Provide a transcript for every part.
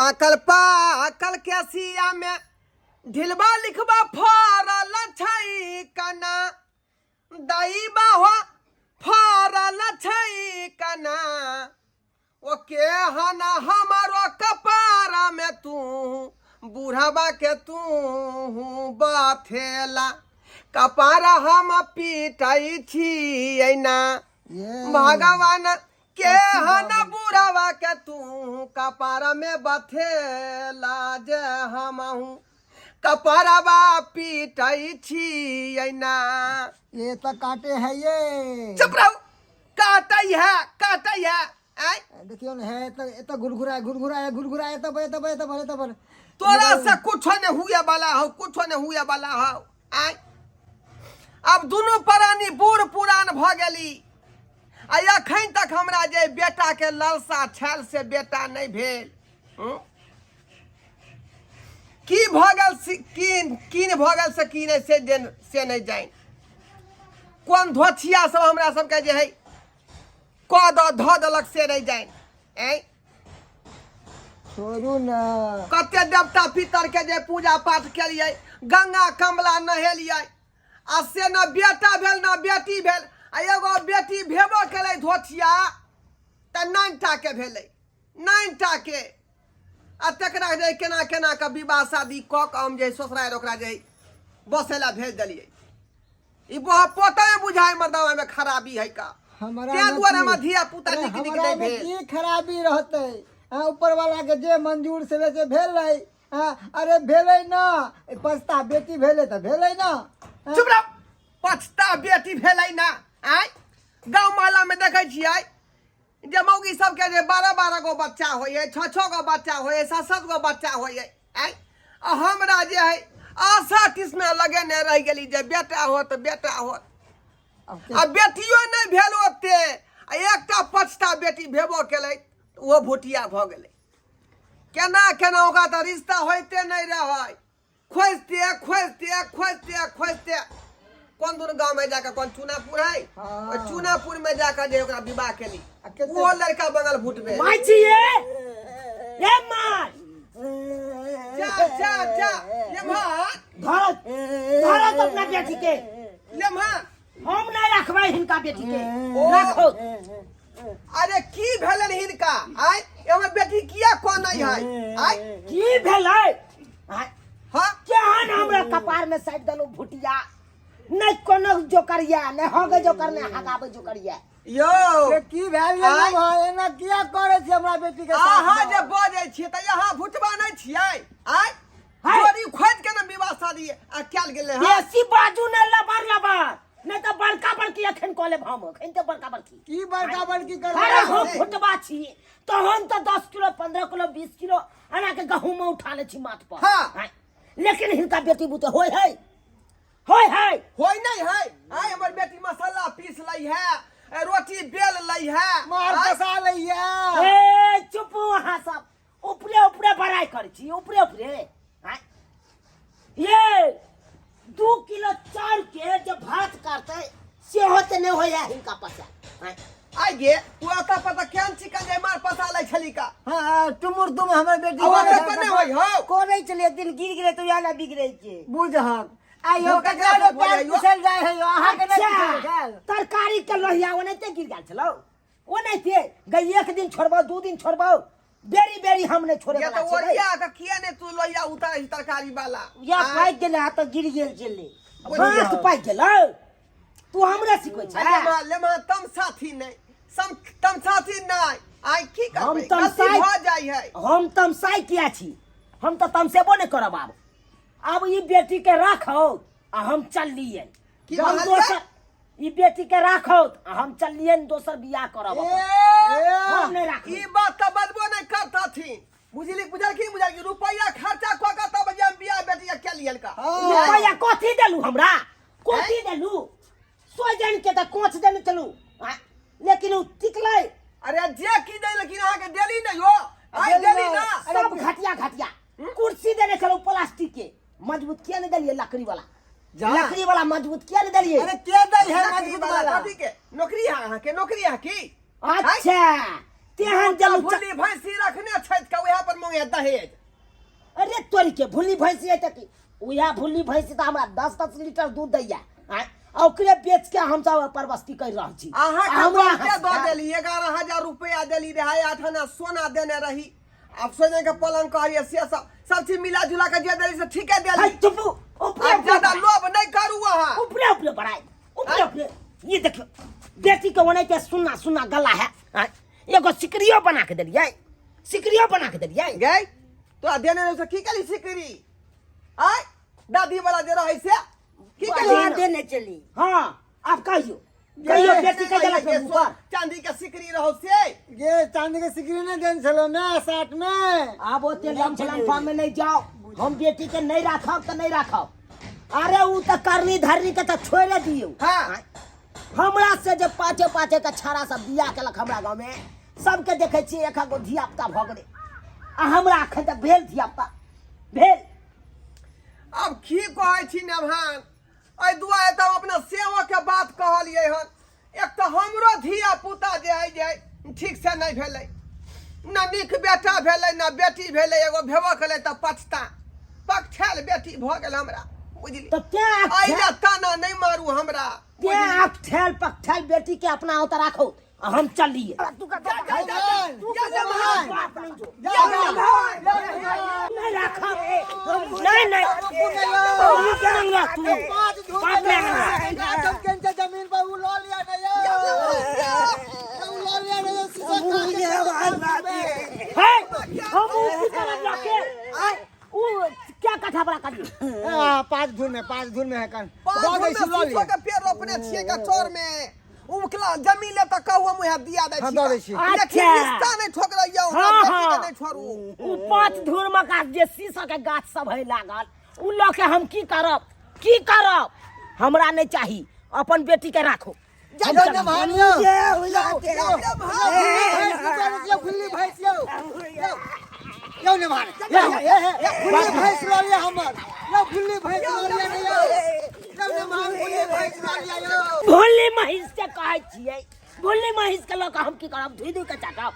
पाकल पाकल केसिया में ढिलबा लिखबा फरल छै कना दाई बाहो फरल छै कना ओ केहन हमारो कपारा में तू बूढ़ाबा के तू बथेला कपारा हम पीटै छी ना भगवान केहन बुढ़ावा के तू कपारा में बथेला जे हमहू कपरवा पीटै छी ना। ये तो काटे है ये। चुप रहो, काटै है काटै है। आय देखियो ने है तो ये तो घुरघुरा घुरघुरा घुरघुरा ये तो बे तो बे तो बे तो बे तोरा से कुछो ने हुए वाला हो, कुछो ने हुए वाला हो। आय अब दुनू प्राणी बूढ़ पुरान भ गेली आ अखन तक हमरा जे बेटा के लालसा छल से बेटा नहीं भेल। की भऽ गेल कीन कीन भऽ गेल से की नहि से जे से नहि जानि कोन धोछिया सब हमरा सबके जे है कऽ दऽ धऽ देलक से नहि जानि। ऐं छोड़ू ना। कते देवता पितर के जे पूजा पाठ केलियै, गंगा कमला नहेलियै आ से न बेटा भेल न बेटी भेल आ एगो बेटी भेबो केलै धोछिया तऽ 9 टा के भेलै, 9 टा के आ तकरा जे केना केना के विवाह शादी कऽ के हम जे ससुरारि ओकरा जे बसै लए भेज देलियै। ई बह पोता में बुझाय मर्दावा में खराबी है का। हमरा तें में दुआरे की- हमर धिया पुता अरे नीक नीक हमरा नहि में भेल। की खराबी रहतै? हाँ, ऊपर वाला के जे मंजूर से से भेलै। हाँ, अरे भेलै ना, पछता बेटी भेलै तऽ भेलै ना। हाँ? चुप रह, पछता बेटी भेलै ना। आँय गाँव मोहल्ला में देखै छियै जे मौगी सबके जे 12-12 गो बच्चा होइए, 6-6 गो बच्चा होइए, 7-7 गो बच्चा होइए। आँय आ हमरा जे है आशा तृष्णा लगेने रहि गेली जे बेटा होत बेटा होत आ बेटियो नहि भेल ओते आ एकटा पछता बेटी भेबो केलै ओहो भुटिया भऽ गेलै। केना केना ओकरा तऽ रिश्ता होइते नहि रहै, खोजते खोजते खोजते खोजते कोन दुनू गाँव में जाके कोन चूनापुर है, हाँ। चूनापुर में जाके जे ओकरा विवाह केली आ केते- वो लड़का बगल भूट में। माय छियै ए माय। जा जा जा ले माँ। धरत धरत अपना बेटी के। ले माँ। हम नहीं रखबै हिनका बेटी के। ओ। राखो। अरे की भेलन हिनका? आय हमर बेटी किया कोनै है? आय की भेलै? आय हाँ? केहन हमरा कपार में साटि देलहुँ भुटिया, नहि कोनो जोकरिया, नहि हगे जोकर, नहि हगाबै जोकरिया। यौ से की भेल ये आय? भाई? एना किया करै छी हमरा बेटी के साथ अहाँ में? जे बजै छियै तऽ अहाँ भुटबा नहि छियै? आय है। जोड़ी खोजि के ने विवाह शादी आ कयल गेलै हँ। बेसी बाजू ने लबर लबर, नहि तऽ बड़का बड़की एखन कऽ लेब हम, एखन तऽ बड़का बड़की। की बड़का बड़की करबै? अरे हम भुटबा छी तहन तऽ 10 किलो 15 किलो 20 किलो एना के गहूँम उठा लै छी माथ पर। हाँ। आँय, लेकिन हिनका बेटी बुते होय है, होय है। होय नहीं है। आय हमर बेटी मसाला पीस लै है, ए, रोटी बेल लै है, मार आय। कसा लै है। ए चुप अहाँ सब, ऊपरे ऊपरे बड़ाई करै छी, ऊपरे ऊपरे। आँय, ये 2 किलो चाउर के जे भात करतै सेहो तऽ नहि होइए हिनका पसा। आँय। आइ गे तू अता पता केहन चिकन जे मार पसा लै छली का? हाँ, हाँ, टुमुर तुम हमर बेटी आ ओते करे पर नहि होइ हौ। कोरै छलियै, दिन गिर गेलै तऽ उएह लए बिगड़ै छै। बुझहक आइ यौ धोखा ककरा खा लोग भऽ पैर जाइयो। पिसल जाइ है यौ, अहाँके नहि अच्छा, पिसल गेल। तरकारी के लोहिया ओनाहिते गिर गेल छलौ, ओनाहिते गई। 1 दिन छोड़बौ, 2 दिन छोड़बौ, बेरी बेरी हम नहि छोड़े ये वाला तऽ छियै। ओरिया के किया ने तू लोहिया उतारै छी तरकारी वाला? या आँय? पाकि गेलै आ तऽ गिर गेल छलै। भात पाकि गेलौ, तू हमरे सिखबै छै? ले माँ, ले माँ, तम साथी नहि, सम तम साथी नहि। आइ की हम करबै? तमसाइ- गलती भऽ जाइ है। हम तमसाइ किया छी? हम तऽ तमसेबो नहि करब। आब आब ई बेटी के राखौ आ हम चललियै। की हम कहलियै? दोसर ई बेटी के राखौ आ हम चललियै दोसर बियाह करब अपन। ए, हम नहि राखबै। ई बात तऽ बजबो नहि करतथिन। बुझली, बुझलखिन, बुझलखिन रुपैआ खर्चा कऽ के तब जे हम बियाह बेटी के केलियन का। हाँ। रुपैआ कथी देलू हमरा? कथी देलू? सोजन के तऽ कोच देने चलू, लेकिन ओ टिकलै। अरे जे की दे, लेकिन अहाँके देली नहि हो। आइ देली ना। सब घटिया घटिया कुर्सी देने छलू प्लास्टिक के, मजबूत किया नहीं देलियै? लकड़ी वाला, जा। लकड़ी वाला मजबूत किया नहीं देलियै? अरे के दै है नौकरी मजबूत वाला वाला? कथी के नौकरी है अहाँके? नौकरी है की? अच्छा तेहन जलू भुल्ली भैंसी रखने छथि का उएह पर मांगे दहेज। अरे तोरी के भुल्ली भैंसी है तक उएह भुल्ली भैंसी तऽ हमरा 10-10 लीटर दूध दैया आँय, आ ओकरे बेच के हम सब परवस्ती कर रहल छी। अहाँ आ हमरा के दऽ देली 11,000 रुपया देली रहै, 8 आना सोना देने रही, आब सोने के पलंग कहलिए से सब सब चीज मिला जुला के जे देली से ठीके देली। हाय चुपू, ऊपरे आब ज्यादा लोभ नहीं करू अहाँ। ऊपरे ऊपरे बढ़ाई, ऊपरे ऊपरे। ये देखियो बेटी के ओनाहिते सुन्ना सुन्ना गला है, आँय, एगो सिकरियो बना के देलियै, सिकरियो बना के देलियै। गई तोरा देने रहो से की केली सिकरी? आय दादी वाला जे रहै से की केली? हाँ, देने चली। हाँ आप कहियो, कहियो बेटी के देलक ये ऊपर। चांदी के सिकरी रहो से। ये चांदी के सिकरी नहीं देने छलो ना साठ में। आब ओते लम छलम में नहीं जाओ, हम बेटी के नहीं राखब तऽ नहीं राखब। अरे उ तऽ करनी धरनी के तऽ छोड़े दियौ। हाँ। हमरा से जे पाँचे पाँचे के छाड़ा सब बियाह केलक हमरा गाँव में, सबके देखै छियै एक गो धिया पुता भऽ गेलै, आ हमरा अखन तक भेल धिया पुता भेल। आब की कहै छी नभान, एहि दुआरे तऽ हम अपना सेवक के बात कहलियै हन। एक तऽ हमरो धिया पुता जे है जे ठीक से नहीं भेलै, न नीक बेटा भेलै न बेटी भेलै, एगो भेबो केलै तऽ पछता पकठेल बेटी भऽ गेल हमरा, बुझली? तऽ तें एहि लए ताना नहीं मारू हमरा। तें अकठेल पकठेल बेटी के अपना ओतऽ राखो, आ हम चलिए। नहीं राखब, नहीं नहीं, जमीन पर उ लऽ लिया नहीं, उ लऽ लिया नहीं। हे, हम उ की करब लके? उ क्या कट्ठा बड़ा करियो? 5 धुर में, 5 धुर में है कन। पाँच दऽ धुर दै में छी, लऽ शीशो लिअ। के पेड़ रोपने छियै कचौर में, उकला जमीन ले तऽ कहू हम उएह दिया दै हाँ, छी। दऽ दै छी। लेकिन अच्छा। रिश्ता नहीं ठोकरैयौ, हाँ, हमरा बेटी के हाँ। नहीं छोड़ू। उ 5 धुर में गाछ जे शीशो के गाछ सब है लागल, उ लऽ के हम की करब, की करब? हमरा नहीं चाही, अपन बेटी के राखो। जा, यौ, जा, नमहान यौ। यौ, यौ, जा, जा, भैंस यौ, खुल्ली भैंस यौ। यौ, यौ नमहान। यौ, हे, हे, खुल्ली भैंस लऽ लिअ हमर। यौ, खुल्ली भैंस लऽ लिअ ने यौ। यौ, नमहान, खुल्ली भैंस लऽ लिअ यौ। भोली महींस के कहै छियै, भोली महींस के लऽ कऽ हम की करब? धुइ धुइ के चाटब।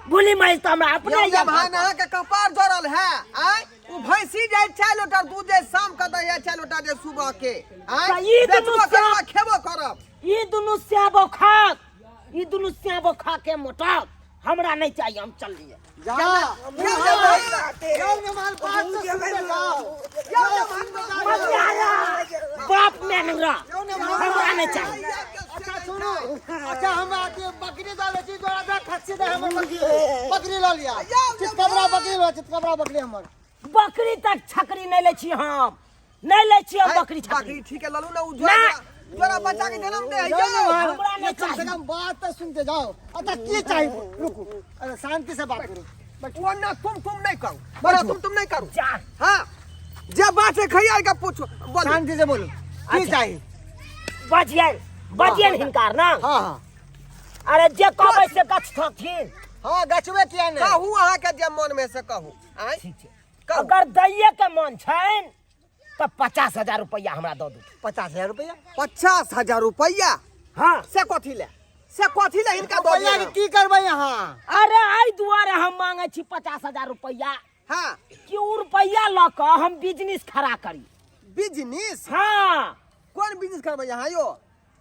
भोली महींस तऽ हमरा अपने यौ, यऽ। नमहान, अहाँके कपार जरल है, आँय? उ भैंसी जाइ 4 लोटा दूध जे शाम के दै है, 4 लोटा जे सुबह के, आँय? तऽ ई दुनू बेचबो करब आ खेबो करब। ई दुनू स्याबो खाक, ई दुनू स्याबो खा के मोटाब, हमरा नहीं चाहिए, हम चल लिए। जा। जा, जा, जा। यौ, नमहान, 500 सुनते जाओ। यौ, नमहान, बाप में हमरा यौ, नमहान। हमरा नहीं चाहिए। अच्छा सुनू, अच्छा हम आके बकरी दऽ दै छी, तोरा दऽ खस्सी दे हमर बकरी, बकरी लऽ लिअ। चितकबरा बकरी लऽ, चितकबरा बकरी हमर। बकरी तक छकरी नहीं लै छी हम, नहीं लै छी हम बकरी छकरी। बकरी ठीक है ललू ना, उ ना। जोड़ा जोड़ा बच्चा के जन्म दे है। यौ, यौ। नमहान, हमरा नहीं ये कम से चाहिए। कम बात तो सुनते जाओ। अच्छा की चाहिए? रुकू, अरे शांति से बात करू। वो ना तुम नहीं करू, बड़ा तुम नहीं करू। जा। हाँ, जे बात है खैया के पूछो, बोलो। शांति से बोलो, की चाहिए? बजियन, बजियन हिनकार ना। हाँ, हाँ। अरे जे कहबै से गछ थथिन। हाँ, गछबे किया नहीं? कहू अहाँ के जे मन में से कहू। आँय? ठीक छै। कहू। अगर दैये के मन छनि तऽ 50,000 रुपया हमरा दऽ दू। 50,000 रुपया? 50,000 रुपया? हाँ। से कथी ले? से कथी ले हिनका दऽ रुपया दियौ? के की करबै अहाँ? अरे एहि दुआरे हम मांगै छी 50,000 रुपया। हाँ। कि उ रुपया लऽ कऽ हम बिजनेस खड़ा करी। बिजनेस? हाँ। कोन बिजनेस करबै अहाँ यौ?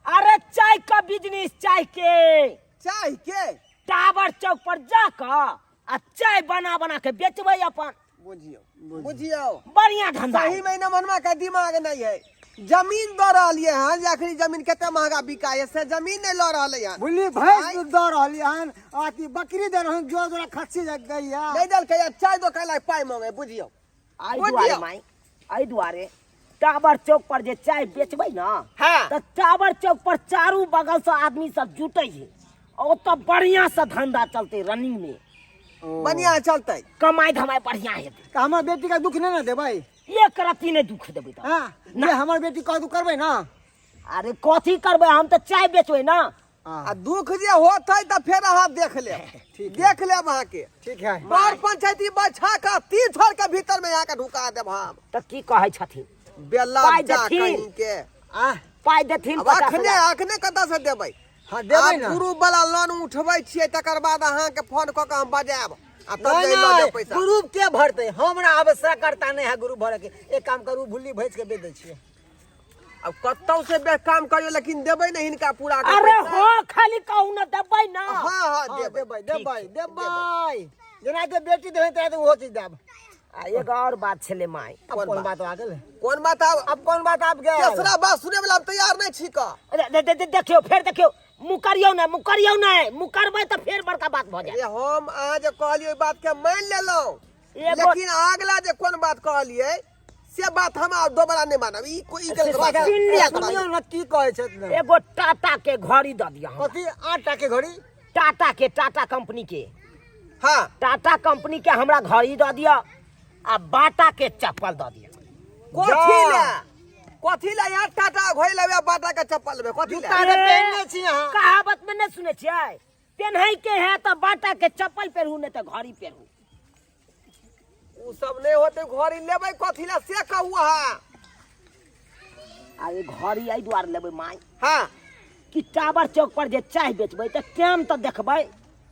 अरे चाय के बिजनेस, चाय के। चाय के? टावर चौक पर जा कऽ आ चाय बना बना के बेचबै अपन। बुझियौ, बुझियौ। बढ़िया धंधा। सही में मनमा के दिमाग नहीं है। जमीन दऽ रहलियै हन, जे अखनी जमीन कते महंगा बिकाय है, से जमीन नहीं लऽ रहलै हन। बुझली भैंस दूध दऽ रहलियै हन, अथी बकरी दऽ रहल, जोड़ा जोड़ा खस्सी दैया। नहीं देलकै, चाय दोकान लाग पाइ मांगे, बुझियौ। एहि बुझियौ। दुआरे माई, एहि दुआरे टावर चौक पर जे चाय बेचबै ने, हाँ। तऽ टावर चौक पर चारू बगल से आदमी सब जुटै है, ओतऽ बढ़िया से धंधा चलतै रनिंग में। बढ़िया चलतै, कमाई धमाई बढ़िया हेतै। तऽ हमर बेटी के दुख नहि ने देबै? एक रत्ती नहि दुख देबै तऽ। हाँ, जे हमर बेटी कह दुख करबै ना? अरे कथी करबै, हम तऽ चाय बेचबै ना। आ दुख जे होतै तऽ फेर अहाँ देख लेब, देख लेब अहाँके। ठीक है। बार पंचायती बैठा कऽ 3 छोड़ के भीतर में अहाँके ढुका देब हम। तऽ की कहै छथिन? बेला पाइ जा देथिन। कहीं के। आ पाइ देथिन आब 50 अखने, हजार। अखने कतऽ से देबै? हाँ, देबै आब ने। ग्रुप वाला लोन उठबै छियै तकर बाद अहाँके फोन कऽ के हम बजायब आ तब नहीं जाय लऽ जाउ नहीं पैसा। ग्रुप के भरतै, हमरा आवश्यकता नहीं है ग्रुप भरे के। एक काम करू, भुल्ली भैंस के बेच दै छियै। अब कतौ से बे काम करियो, लेकिन देबै ने हिनका पूरा के अरे पैसा। हो, खाली कहू ना, देबै ना। हाँ हाँ, हाँ, देबै। देबै देबै देबै, जेना के बेटी देबै तेना ओहो चीज देब। आ एगो और बात छलै माय। अब कोन बात आ गेल? कोन बात आब? अब कोन बात आब गेल? तेसरा बात सुने वाला हम तैयार नहीं छी का। अरे, दे, दे, दे, देखियौ, फेर देखियौ, मुकरियौ ने, मुकरियौ ने, मुकरबै तऽ फेर बड़का बात भऽ जायत। अरे हम अहाँ जे कहलियै ओहि बात के मान लेलहुँ, लेकिन अगला जे कोन बात कहलियै से बात हम आब दोबारा नहि मानब। ई कोई ई गलत बात है। सुन लिअ। सुनियौ ने की कहै छथि ने। एगो टाटा के घड़ी दऽ दिअ हमरा। कथी आटा के घड़ी? टाटा के, टाटा कंपनी के। हाँ। टाटा कंपनी के हमरा घड़ी दऽ दिअ आ बाटा के चप्पल दऽ दिअ। कथी ले? कथी ले यार टाटा घड़ी लेबै आ बाटा के चप्पल लेबै? कथी ले? जूता तऽ पहिनने छी अहाँ। कहावत में नहीं सुने छियै, पेन्है के है तऽ बाटा के चप्पल पेरू, नहीं तऽ घड़ी पेरू। उ सब नहीं होते, घड़ी लेबै कथी ले से कहू अहाँ। आ ई घड़ी एहि दुआरे लेबै माय हाँ कि टावर चौक पर जे चाय बेचबै तऽ टाइम तऽ देखबै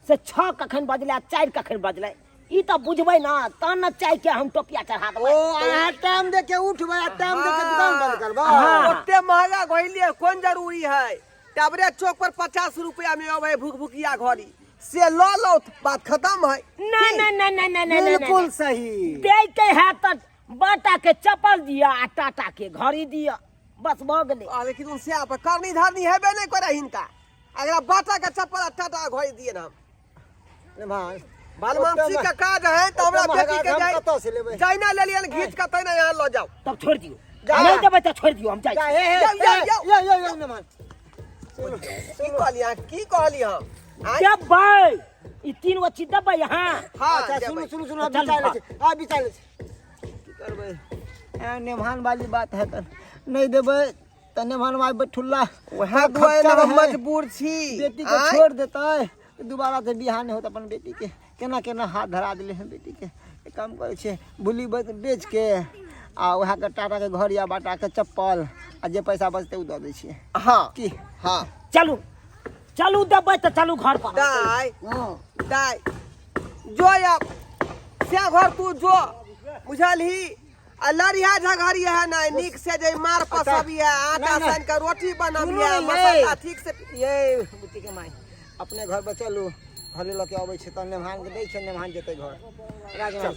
से 6 कखन बजलै आ 4 कखन बजलै, ई तऽ बुझबै ना, तहन ने चाय के हम टोपिया चढ़ा देबै। ओ अहाँ टाइम दे के उठबै आ टाइम दे के दुकान बंद करबै। हाँ। ओते महंगा घड़ी लिए कोन जरूरी है? टावरे चौक पर 50 रुपया में अबै भुकभुकिया घड़ी, से ल लो, बात खत्म है। ना ना ना ना ना ना, बिल्कुल सही। दे के है तऽ बाटा के चप्पल दिअ आ टाटा के घड़ी दिअ, बस भऽ गेलै। आ लेकिन उसे आप करनी धरनी हेबे नहीं करे हिनका। अगर बाटा के चप्पल आ टाटा घड़ी दिए ना हम। ने भाई, बालमानसी के काज है तो हमरा ओते बेटी के महगा जाय हम कतऽ से लेबै? जाइना लेलियन घीच के तैना यहाँ लऽ जाउ। तब छोड़ि दियौ। जा। नहि देबै तऽ छोड़ि दियौ, हम जाइ जा, छी। हे, हे, जाउ, जाउ, हे, जाउ। यौ, यौ, यौ, ने मान। की कहलियै अहाँ? की कहलियै हम? आँय? देबै ई 3 गो चीज देबै अहाँ? हाँ, अच्छा, देबै। सुनू, सुनू, सुनू, आब चलू, विचार लै हाँ। छी, आब विचार लै छी। की करबै? ए, नेमहान वाली बात है तऽ नहि देबै तऽ नेमहान माय बैठुल्ला वएह दुआरे ने हम मजबूर छी। बेटी के आँय? छोड़ देतै तऽ दोबारा से बियाह नहि होत। अपन बेटी के केना केना हाथ धरा देले हन बेटी के। एक काम करै छियै, भुल्ली बेच के आ वएह के टाटा के घर या बाटा के चप्पल आ जे पैसा बचतै ओ दऽ दै छियै। हाँ। की? हाँ। चलू चलू, देबै तऽ चलू घर पर। दाय। हँ। दाय, जो अब से घर तू जो, बुझलही? आ लड़िया झगड़िया है ना, नीक से जे मार पसबिया, आटा नहीं, नहीं। सान के रोटी बनबिया, सुनू ने, मसाला ये। ठीक से। ये बुच्ची के माय, अपने घर पर चलू, घरे लऽ के अबै छै तऽ नेमहान के दै छै, नेमहान जेतै घर राजमान।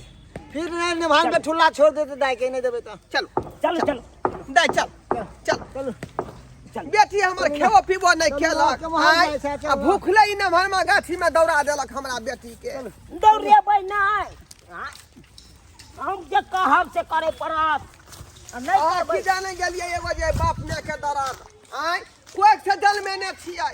फिर नहि नेमहान के ठुल्ला छोड़ देतै दाय के, नहि देबै तऽ। चलू। चलू चलू। दाय, चल चल। चलू। बेटी हमर खेबो पीबो नहीं चलू, केलक। केमहर आँय, जाइ छै, चलू। आ भूखले ई नमहरमा गाछी में दौड़ा देलक हमरा बेटी के। दौड़ेबै नहि, आँय? हम जे कहब से करे पड़त आ नहि आ करबै की जाने गेलियै एगो जे बाप माय के दर्द। आँय, कोइ से जन्मे ने छियै,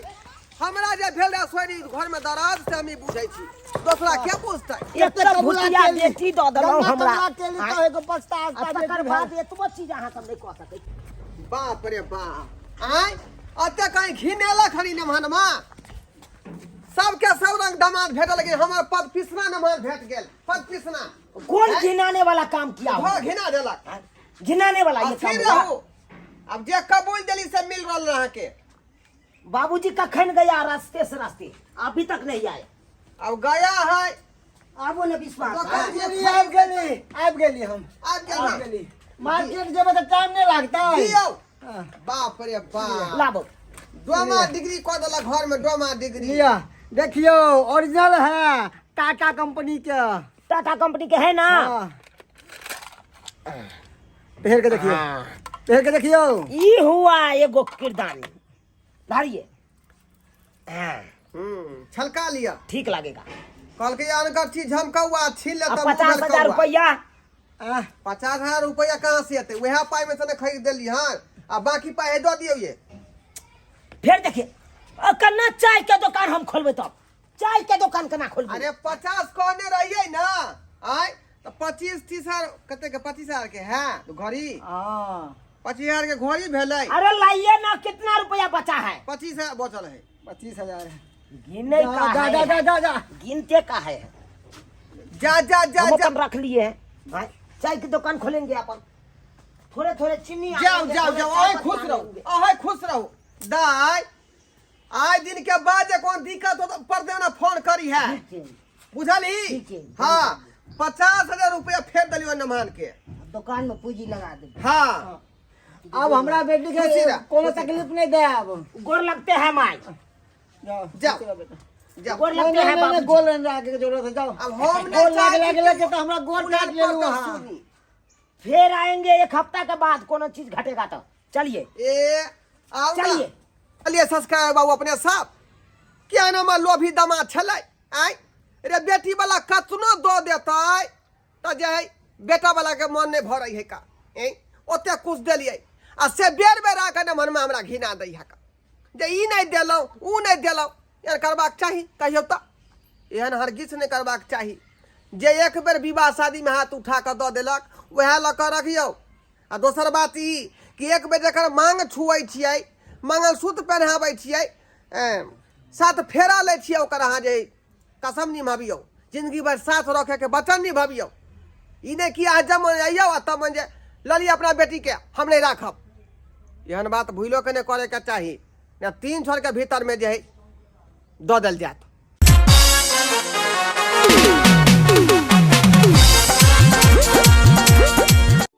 हमरा जे भेल रहै सोरी घर में दर्द से हम ई बुझै छी, दोसरा के बुझतै? एकटा भुतिया बेटी दऽ देलहुँ हमरा। गन्ना केली तऽ एगो पछता आ अस्ता तकर बेटी बाद भेल। एतबो चीज अहाँ सब नहि कऽ सकै छी। बाप रे बाप, आँय, एते कहीं घिनेलक हनी नमहनमा। सबके सब रंग दामाद भेटल, लेकिन हमर पद पिसना नमहर भेट गेल, पद पिसना। कौन घिनाने वाला काम किया घर हुआ? घिना देलक। घिनाने वाला ये काम स्थिर हुआ? रहू, अब जे कबूल देली से मिल रहल अहाँके। बाबूजी कखन गया रास्ते से रास्ते, अभी तक नहीं आए। अब गया है। आबो ने विश्वास। दोकान आबि गेली, आबि गेली, आबि गेली हम। आबि गेल आबि ना? गेली। मार्केट जेबै तऽ टाइम नहि लागतै। दियौ। हाँ। बाप रे बाप, लाबो। डोमा डिग्री कऽ देलक घर में, डोमा डिग्री। लिअ, देखियौ, ओरिजिनल है टाटा कंपनी के। टाटा कंपनी के है ना? हाँ। पहिर के देखियौ, पहिर के देखियौ। ई हुआ एगो किरदानी, धरिए। हाँ। छलका लिअ। ठीक लगेगा। कहलकै अनकर चीज हम कौआ छीन आ लेतऽ। 50,000 रुपया। आह, 50,000 रुपया कहाँ से एतै? वएह पाइ में से ने खरीद देली हन, आ बाकी पाइ दऽ दियौ ये। फिर देखिए, अ, कन्ना चाय के दुकान हम खोलबे, तब चाय के दुकान केना खोलबे? अरे 50 कहने रहियै ना, आय तऽ 25-30 हजार कते के, 25,000 के है तो घड़ी। हाँ। 25,000 के घड़ी भेलै। अरे लाइए ना, कितना रुपया बचा है? 25,000 बचल है। 25,000 है। गिने का जा जा है? जा जा जा। गिनते का है? जा जा जा। हम जा। अपन रख लिए हैं भाई, चाय की दुकान खोलेंगे अपन, थोड़े थोड़े चीनी जाओ आनेंगे, जाओ थोड़े जाओ, चाय अहें पत्ती खुश रहो। आनेंगे। अहें खुश रहो दाय। आइ दिन के बाद जे कोनो दिक्कत हो तऽ पर देना फोन करी है। ठीक छै। बुझलही? ठीक छै। हाँ, 50,000 रुपया फेर देलियो नमहान के। दुकान में पूंजी लगा देबै। हाँ। आब हमरा बेटी के खुशी रह। कोनो तकलीफ नहीं देब। गोर लगते हैं माई। जाओ। जाओ। खुशी रह बेटा। जाओ। गोर नहीं लगते हैं नहीं नहीं बाबूजी। गोल नहीं आगे के जरूरत है, जाओ। अब हम नहीं गोल लागे चाहे लागे कि लगे तो हमरा गोल उलाट काट लेलू पर तो अहाँ। सुनी। फिर आएंगे एक हफ्ता के बाद, कोनो चीज घटेगा तो चलिए। ए आओ ना। चलिए। चलिए संस्कार बाबू अपने साहब क्या नाम लोभी दमा छलै आय रे बेटी वाला कतनो दऽ देतै तऽ जे है बेटा वाला के मन नहि भरै है का ए ओते कुछ देलियै आ से बेर बेर आके ने मनमे हमरा घिना दै है का जे ई नहि देलहुँ उ नहि देलहुँ। एहन करबाक चाही कहियौ तऽ? एहन हरगिज नहि करबाक चाही। जे एक बेर विवाह शादीमे हाथ उठा कऽ दऽ देलक वएह लऽ कऽ रखियौ। आ दोसर बात ई कि एक बेर जकर मांग छुअै छियै, मंगलसूत्र पहिनाबै छियै, साथ फेरा लै छियै, ओकर अहाँ जे कसम निभाबियौ, जिंदगी भरि साथ रखैके वचन निभाबियौ। ई नहि कि अहाँ जब मन अइयौ आ तब मन जे लऽ लिअ अपना बेटीके, हम नहि राखब। एहन बात भूलो के नहि करैके चाही। ने 3 छोरके भीतरमे जे है दऽ देल जायत।